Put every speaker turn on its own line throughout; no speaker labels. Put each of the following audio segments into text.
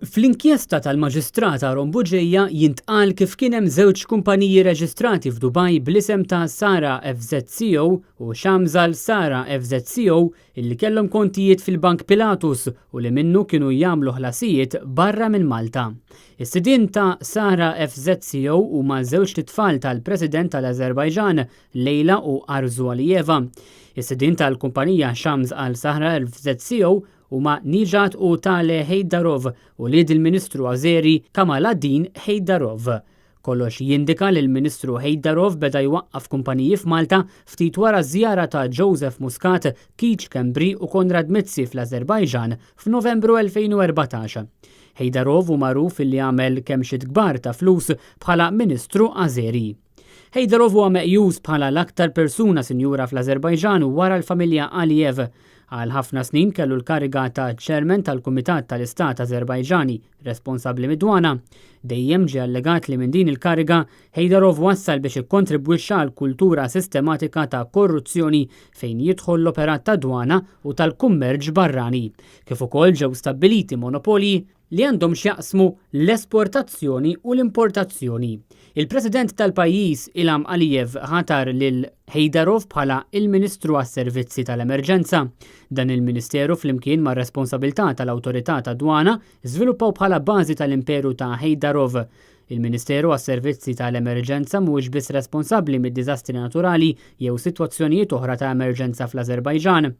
Fl-inkjesta tal-Maġistrat Aaron Bugeja jintqal kif kien hemm żewġ kumpaniji reġistrati f'Dubaj bl-isem ta' Sara FZCO u Shamzal Sara FZCO illi kellhom kontijiet fil-Bank Pilatus u li minnu kienu jagħmlu ħlasijiet barra minn Malta. Is-sidien ta' Sara FZCO huma żewġt itfal tal-President tal-Azerbajġan, Leyla u Arzu Aliyeva. Is-sidien tal-kumpanija Shams Al Sahra FZCO huma Nijat u Tale Heydarov, ulied il-Ministru Ażeri Kamaladdin Heydarov. Kollox jindika li l-Ministru Heydarov beda jwaqqaf kumpaniji f'Malta ftit wara ż-żjara ta' Joseph Muscat, Keith Schembri u Konrad Mizzi fl-Ażerbajġan f'Novembru 2014. Heydarov hu magħruf illi għamel kemxiet kbar ta' flus bħala Ministru Ażeri. Heydarov huwa meqjus bħala l-aktar persuna sinjura fl-Ażerbajġan wara l-familja Aliyev. Għal ħafna snin kellu l-kariga ta' Chairman tal-Kumitat tal-Istat Ażerbajġani responsabbli mid-dwana. Dejjem ġie allegat li minn din il-kariga, Heydarov wassal biex ikkontribwixxa għal kultura sistematika ta' korruzzjoni fejn jidħol l-operat tad-dwana u tal-kummerċ barrani, kif ukoll ġew stabbiliti monopolji li għandhom x'jaqsmu l-esportazzjoni u l-importazzjoni. Il-President tal-pajjiż, Ilham Aliyev, ħatar lil Heydarov bħala il-Ministru għas-Servizzi tal-Emerġenza. Dan il-ministeru flimkien mar-responsabilità tal-Awtorità tad-Dwana żviluppaw bħala bażi tal-imperu ta' Heydarov. Il-Ministeru għas-Servizzi ta' l-Emerġenza mhuwiex biss responsabbli mid-diżastri naturali jew sitwazzjonijiet oħra ta' emerġenza fl-Ażerbajġan.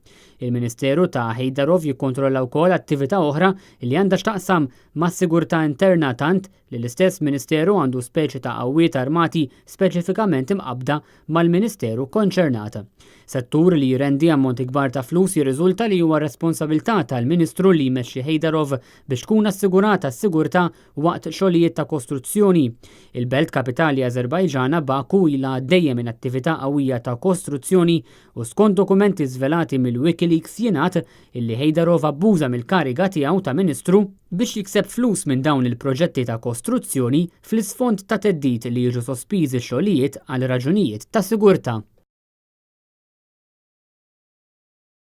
Il-Ministeru ta' Heydarov jikkontrolla wkoll attività oħra li għandha x'taqsam mas-sigurtà interna tant li l-istess ministeru għandu speċi ta' qawwiet armati speċifikament imqabbda mal-ministeru konċernat. Settur li jrendi ammonti kbar ta' flus jirriżulta li huwa r-responsabilità tal-Ministru li jmexxi Heydarov biex tkun assigurata s-sigurtà waqt xogħlijiet ta' kostruzzjoni. Il-belt kapitali Ażerbajġana, Baku, ilha għaddejja minn attività qawwija ta' kostruzzjoni u skont dokumenti żvelati mill-WikiLeaks jingħad illi Heydarov abbuża mill-kariga tiegħu ta' ministru biex jikseb flus minn dawn il-proġetti ta' kostruzzjoni fl-isfond ta' theddid li jiġu sospiżi x-xogħlijiet għal raġunijiet ta' sigurtà.